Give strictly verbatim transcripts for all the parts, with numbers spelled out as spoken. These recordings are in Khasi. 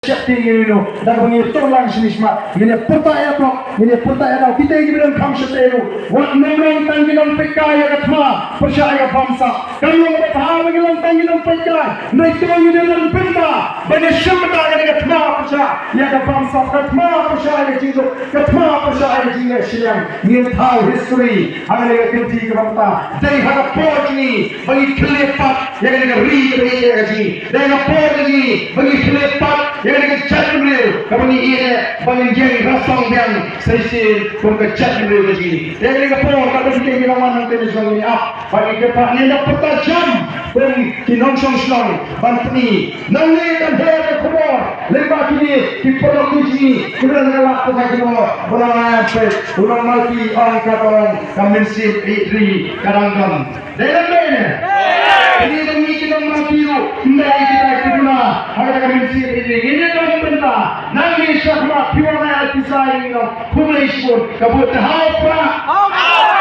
Sheptieng ïa u, da kaba ngi ïa tur lang shi ne shi mat, ngin ïa pyrta ïa u, ngin ïa pyrta ïa u, kita kiba donkam sheptieng ïa u. Wat nym long tang ki nongpeitkai ïa ka thma pyrshah ïa ka bamsap. Kam long kaba bha ba ngin long tang ki nongpeitkai. Hynrei to ngin ïa long bynta ban ïa shim bynta ïa ka thma pyrshah ïa ka bamsap, ka thma pyrshah ïa ka jingduk, ka thma pyrshah ïa ka jingïaid shiliang. Ngin thaw history ha kane ka kynti kaba mynta. Dei ha ka por jong ngi ba ngi khlieh pat ïa kane ka ri kaba ïeit ïa ka jong ngi. Dei ha ka por jong ngi ba ngi khlieh pat ïa kane ka jaitbynriew kaba ngi ïeit, ba ngin ïeng rasong biang sa shisien kum ka jaitbynriew ka jong ngi. Dei ha kane ka por kaba ngi ïeng rasong biang sa shisien kum ka jaitbynriew ka jong ngi. Ba ngi kyrpad, ngin da pyrta jam kum ki nongshong shnong ban pyni. Nangne kan her ka khubor lyngba kine ki paralok ki jong ngi kiba don ha ka lad ka khubor. Ba nang ai peit u nong Malki ong, ka ong ka mynsiem ïeit ri ka dang don. Dei lem dei ne? Kine jong ngi ki nong Malki ruh, ym dei kita ki duna ha kata ka mynsiem ïeit ri. Ngin ïa don bynta. Nangne shakhmat phi wan ai pisa ïa ngi nong. Khublei shibun. Ka bud te ha u Prah.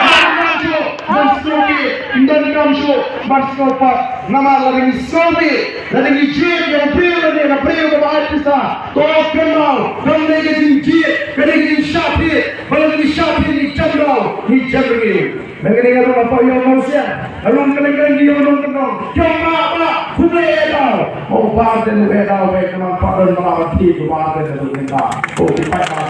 Ym don kam shuh ban sngewbha, ym don kam shuh ban sngewpat. Namar lada ngi sngewbha, lada ngi jied ïa u briew lane ka briew kaba ai pisa, to kynmaw, kam dei ka jingjied, ka dei ka jingshah thied. Ba lada ngi shah thied ngi jem daw, ngi jem rngiew. Mynta nga rung hapoh ïew Mawsiang, nga rung kylleng kylleng ki ïew nongkyndong. Ki ong, Bah, bah, khublei eh daw. Mo, bah, te nu eh daw, eh, ka nang pat don ba ban thied, bah, te nu eh daw. Ko ki paidbah.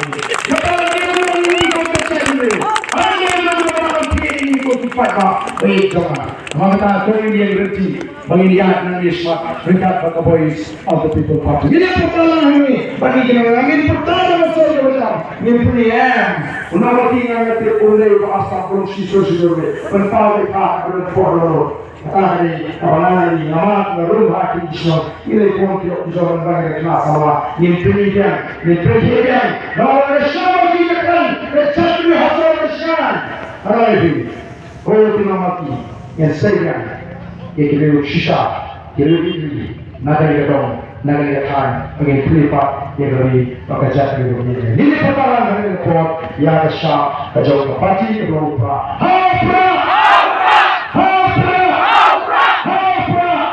Mynta lada ngi rung ngi ko ki paidbah. Mynta lada ngi rung ngi ko ki paidbah. Eh, jong nga. Mynta to ngin ïeng ryntih. Ba ngin ïaid nangne shakhmat ryngkat bad ka Voice of the People Party. Ngin ïa pyrta lang hangne bad ngi, ngin pyrta lang ha sor kaba jam. Ngin pyni em. U nong Malki, nga tip u dei uba ap sap, u long shisha shisha ruh. Pynpaw ïa ka, ka don por ruh. Kata ka dei kaba nga, nga mad, nga rung ha ki shnong. Ngi leit pynkhih ki shnong ban, ban ka khana sawa. Ngin pyni biang, ngin pyni biang. Nong Malki, ka shong ki ka kren, ka chat ki ha sor ka shnong. Alright. Ko ki nong Malki, ngan sei biang ïa ki briew shisha, ki briew ïeit ri, na kane ka dong, na kane ka thaiñ, ba ngin plie pat ïa ka ri bad ka jaitbynriew. Ngin ïa pyrta lang ha kane ka por ïa ka shap ka jong ka party ka jong u Prah. Ha u Prah! Ha u Prah! Ha u Prah! Ha u Prah!